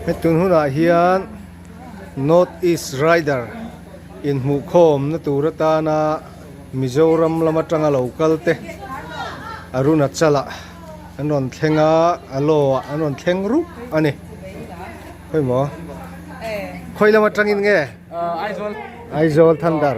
Hetun hunah hian North East Rider inhmuhkhawmna tur atana Mizoram lam atanga lo kal te Arunachal ah an rawn thleng a, a law ah an rawn thleng rup a ni. Khawimaw? Khawi lam atangin nge? Aizawl Thunder.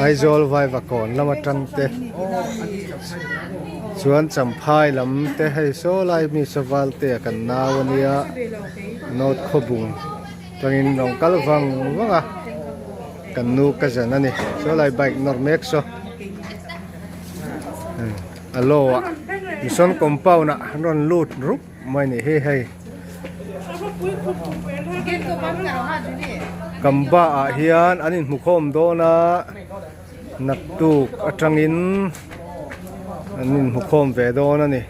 Aizawl Vaivakawn lam atang te chuan Champhai lam te hei saw lai mi saw val te a kan nau a nia North Khawbung tangin rawn kal vang vang a kan nu ka zan a ni saw lai bike nawr mek saw a law ah mission compound ah an rawn lut rup mai ni hi hei. Kamba ah hian an inhmukhawm dawn a naktuk atangin an inhmukhawm ve dawn a ni.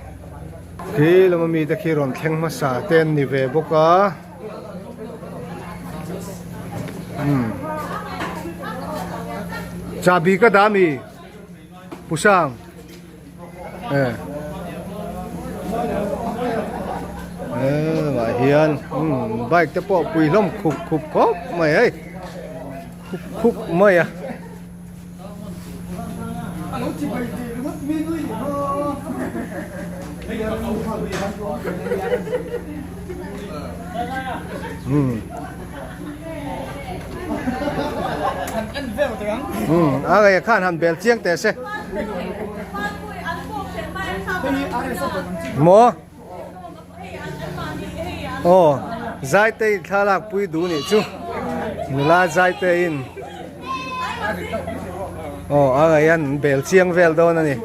Khi lama mite khi rawn thleng hmasa te an ni ve bawk a. Umm chahbi ka dah ami Pu Sang. Eh. Eh, mah hian um bike te pawh pui hlawm khup khup khawp mai hei khup khup mai a. Um. Um, a ngei khan han bel chiang teh se. Maw? Aw, Zaitei thlalak pui duh nih chu. Nula Zaiteiin. Aw, a ngei an bel chiang vel dawn a ni.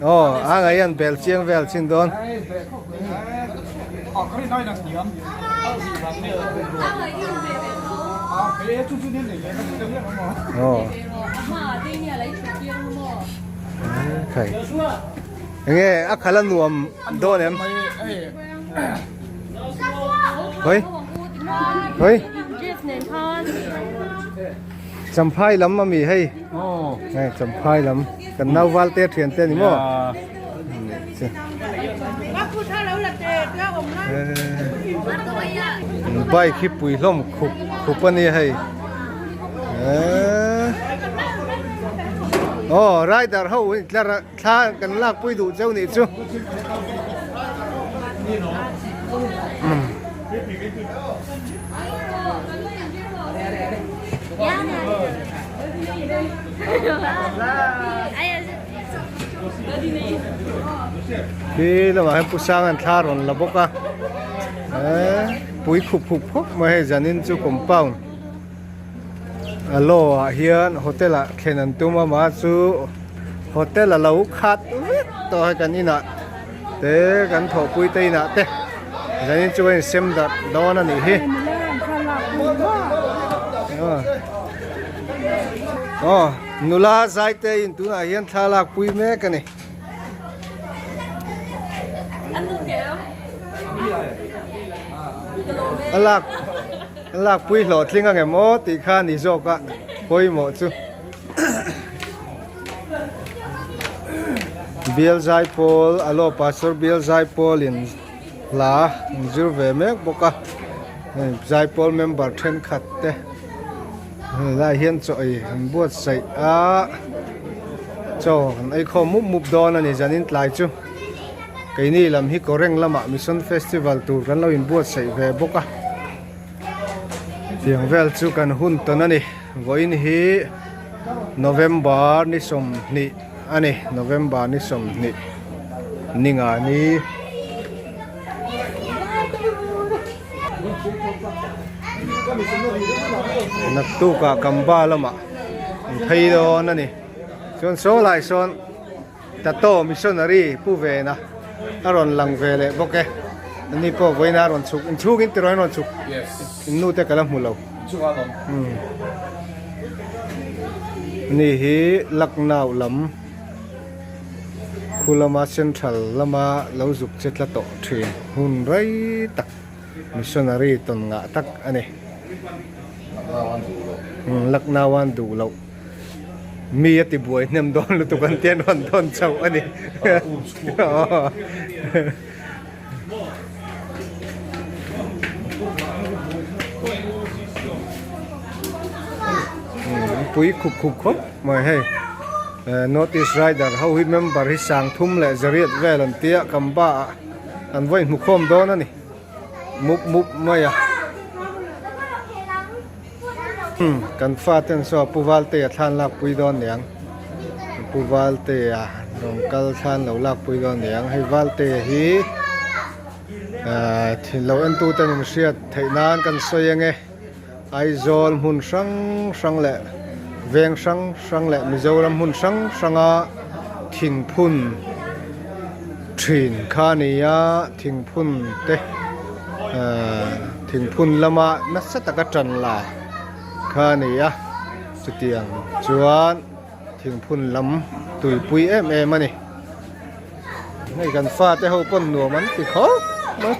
Aw, a ngei an bel chiang vel chin dawn. Aw. Khai. Enge a khala nuam dawn em? Hoi. Hoi. Champhai lam ami hei. Hei champhai lam. Kan nau val te thian te ni maw? Bike hi pui hlawm khup khup a ni hei. Aw rider ho hi tlar a thla kan lak pui duh cheu nih chu. Khi lamah hian pu sang an thla rawn la bawk a eee pui khup khup khawp mai hei zanin chu compound a law ah hian hotel ah thlen an tum a mah chu hotel a lo khat vek tawh hei kan inah te kan thawhpui te inah te zanin chu a insem darh dawn a nih hi. Aw nula zaite in tunah hian thla lak pui mek a ni. A lak a lak pui hlawhtling ang em aw tih kha a ni zawk a pawimawh chu. Bial zaipawl alo pastor bial zaipawl in hla an zir ve mek bawk a hei zaipawl member thenkhat te helai hian chaw ei an buatsaih a chaw an ei khawm mup mup dawn a ni zanin tlai chu keini lam hi kawreng lamah mission festival tur kan lo inbuatsaih ve bawk a tiang vel chu kan hun tawn a ni vawiin hi November ni 20 a ni November ni 20 ni nga ni. Naktukah Kamba lamah an phei dawn a ni chuan saw lai sawn Tato missionary pu vena a rawn lang ve leh bawk e ani pawh vawiin a rawn chhuk inchhungin tiraw in rawn chhuk in nu te ka la hmu lo ani hi Lucknow lam khu lama central lama lo zuk che tla tawh thin hun rei tak missionary tawn ngah tak a ni Lucknow an duh loh. Mi a ti buai hnem dawn lutuk an tia rawn dawn chauh a ni. pui khup khup khawp mai hei North East Rider ho hi member hi 30 leh zariat vel an tia Kamba ah an vawi hmu khawm dawn a ni mup mup mai a kan faten saw Pu Valtea thlan lak pui dawn niang Pu Valtea rawn kal thlan lo lak pui dawn niang hei Valtea hi ahh thil lo en tute in hriat theih nan kan sawi ange Aizawl hmun hrang hrang leh veng hrang hrang leh Mizoram hmun hrang hranga thingphun thin kha a ni a thingphun te ahh thingphun lama nasa taka tan la kha a ni a chutiang chuan thingphun lam tuipui em em a ni hei kan fate ho pawn nuam an ti khawp mai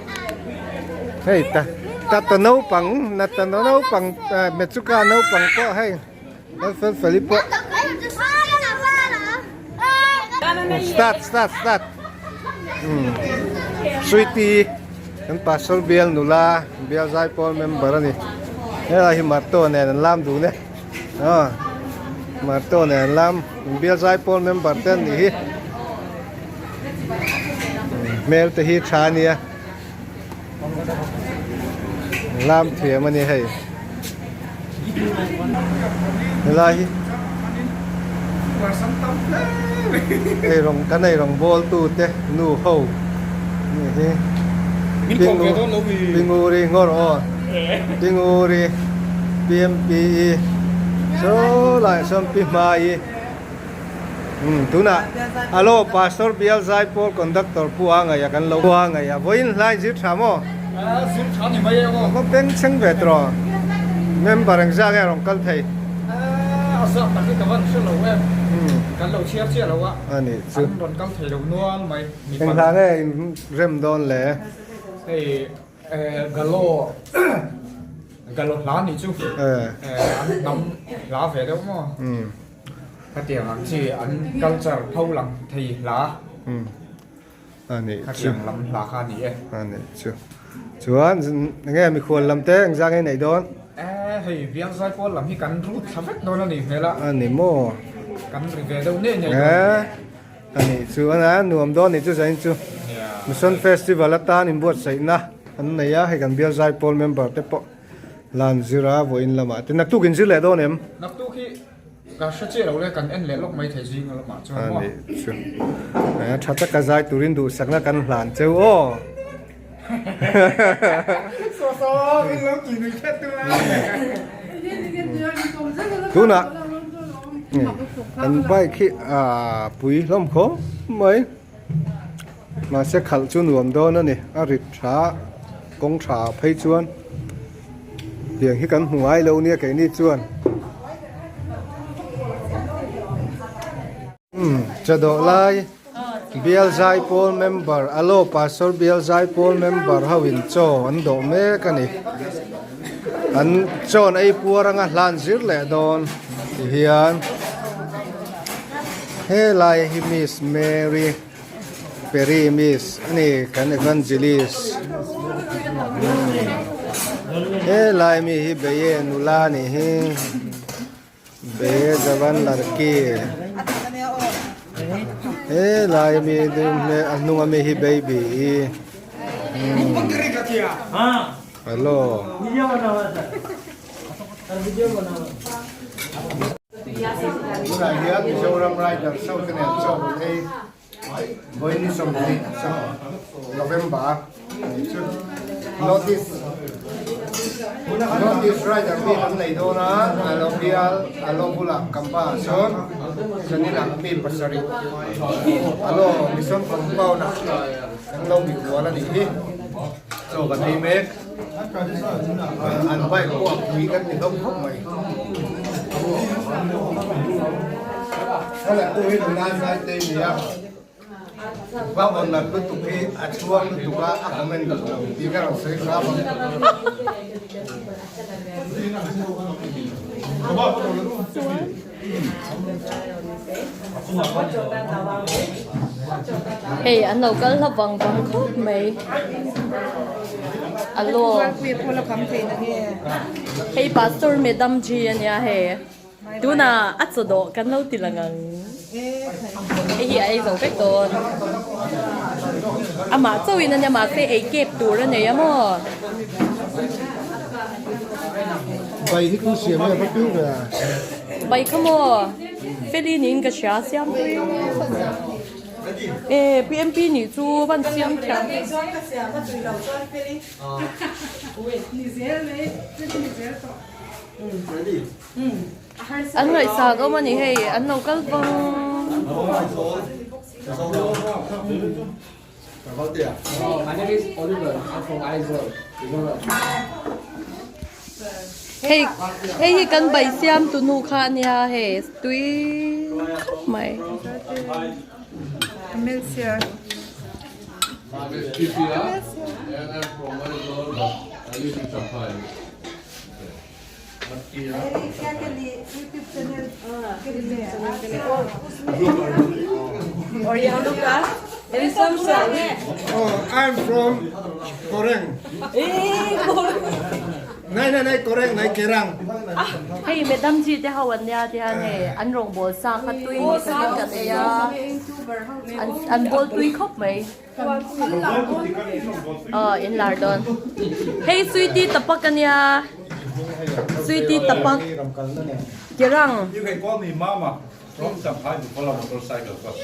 hei ta ta ta naupang na ta naupang mechuka naupang pawh hei fel fel i pawh start start start sweetie kan pastor bial nula bial zaipawl member a ni helai hi marto nen an lam dun e aw marto nen an lam bial zaipawl member te an nih hi hmel te hi tha a nia lam thiam a ni hei helai hi ei rawng kan ei rawng bawl tu te nu ho nih hi pinguri ngawr aw pinguri pmpe saw laiah sawn pi hmai Umm tunah Alo Pastor Bial Zaipawl Conductor Pu A Ngaia kan lo Pu A Ngaia vawiin hlai zir tha maw? Aa zir tha ni mai e aw. Ka beng chheng ve tawh member engzah nge a rawn kal thei? Aa a zah tak hi ka van hre lo em. Kan lo chhiar chiah lo a. A nih chu. An rawn kal thei lo nual mai. Eng hla nge in rem dawn le? Hei Galo Galo hla nih chu. An hnam hla ve deuh maw? Khatiang ang chi an culture pho lang thei hla. Umm a nih chu. Khatiang lam hla kha a ni e. A nih chu. Chuan enge mikhual lam te engzah nge neih dawn? E hei Biangzai pawl lam hi kan rut thla vek dawn a nih hmel a. A ni maw? Kan ri ve deuh ngei ngei dawn. E a nih chu a nuam dawn nih chu zain chu. Mission Festival atan inbuatsaihna an nei a hei kan Bialzai pawl member te pawh lan zir a vawiin lamah te naktuk inzir leh dawn em? Naktuk hi Ka hre chiah lo le, kan en leh lawk mai thei zing lamah chuan maw. A nih chu. Tha taka zai turin duhsakna kan hlan cheu aw. Saw saw min lo tih nui thet tu a. Tunah kan bike hi a pui hlawm khawp mai. Mahse khalh chu nuam dawn a ni, a rit tha kawng tha phei chuan tiang hi kan hmu ngai lo nia keini chuan. Umm chadawh lai bial zaipawl member alo pastor bial zaipawl member ho in chaw an dawh mek a ni an chaw an ei puar anga hlan zir leh dawn ti hian. Helai hi Miss Mary Perry Miss a ni kan Evangelist helai mi hi Beye nula a nih hi Beye Jawan Larki helai mi a hnung ami hi Baby i hello. Tunah hian Mizoram Rider show te nen chaw an ei vawiin ni 20 November ni chu North East North East Rider mi an nei dawn a a lo bial a lo bulah Kampa ah sawn zaninah mi pasarih a lo Mission Compound ah kan lo mikhual a nih hi chaw kan ei mek. An bike pawh a pui kan ti hlawm khawp mai. Thlalak tu hi nula zai te a ni a, va awn nat lutuk hi a chhuang lutuk a, a comment duh lo tih ka rawn sawi hram ang. Hei an lo kal hla vang vang khawp mai alo hei pastor madam ji ania hei. Tunah a chaw dawh kan lo ti lang ang. Hei hi a ei zo vek dawn. Amah chauhin a nia mahse ei kep tur a nei a maw. Bai hi tu siam nge va piu ve a? Bai kha maw? Feli niin ka hria siam pui. E PMP nih chu van siam thiam. An ngaihsak awm a ni hei an lo kal vang. Hei hei hi kan bai siam tu nu kha a nia hei tui khawp mai. Oh, I'm from Koreng. Nai nai nai Koreng nai Kerang. Hei madam ji te ho an nia ti hian hei an rawngbawl sa kha tui ni takin kan ei a an an bawl tui khawp mai. Aw in lar dawn. Hei sweety tapak a nia sweety tapak kirang. You can call me mama from Champhai to follow motorcycle first.